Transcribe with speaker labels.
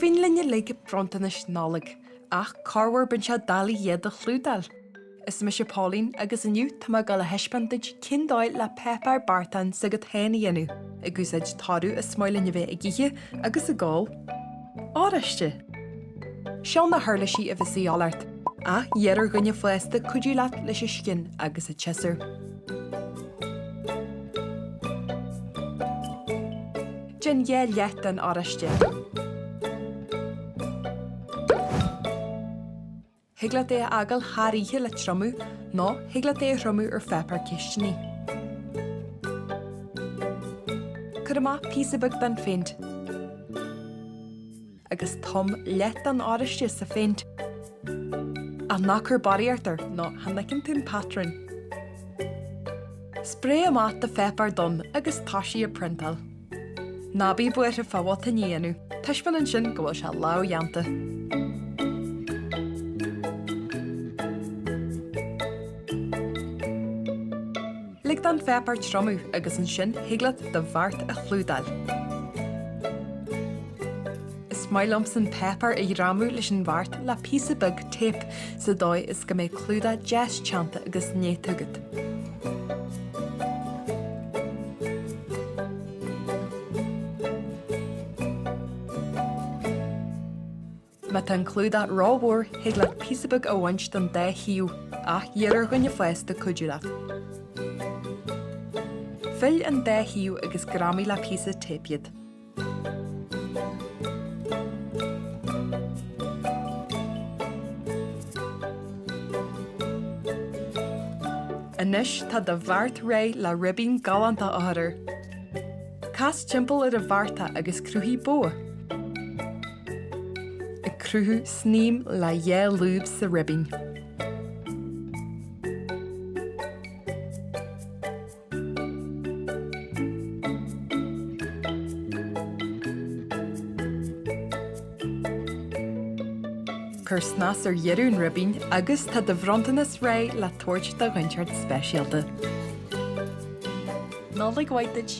Speaker 1: aoibhinn linn uilig bronntanais Nollag, ach corruair bíonn sé doiligh iad a chlúdáil. Is mise Pauline agus inniu tá mé ag dul a thaispeáint duit cén dóigh le páipéar beartáin s'agat féin a dhéanamh, ag úsáid toradh is maith linn a bheith ag ithe agus ag ól. Oráiste! Seo na huirlisí a bheas a dhíobháil ort, ach iarr ar dhuine fásta cuidiú leat leis an scian agus an tsiosúr. Déan 2 leath den oráiste. Thig leat é a fhágáil thar oíche le triomú nó thig leat é a thriomú ar pháipéar cistine. Cuir amach píosa beag den phéint agus tum leath den oráiste sa phéint. Ach ná cuir barraíocht air nó chan fheiceann tú an patrún. Spréigh amach do pháipéar donn agus toisigh ag priontáil. Ná bí buartha fá bhotúin a dhéanamh, taispeánann sin go bhfuil sé lámhdhéanta. Lig don pháipéar triomú agus ansin thig leat do bheart a chlúdáil. Is maith liomsa an páipéar a ghreamú leis an bheart le píosa beag tape sa dóigh is go mbeidh clúdach deas teannta agus néata agat. Má tá an clúdach rómhór, thig leat píosa beag a bhaint den dá thaobh, ach iarr ar dhuine fásta cuidiú leat. Fill an dá thaobh agus greamaigh le píosa téip iad. Anois tá do bheart réidh le ribín galánta a chur air. Cas timpeall ar an bheartach agus cruthaigh bogha. Ag cruthú snaidhm le 2 lúb sa ribín. Cuir snas ar dheireadh an ribín agus tá do bhronntanas réidh le tabhairt do dhuine inteacht speisialta. Nollaig mhaith duit!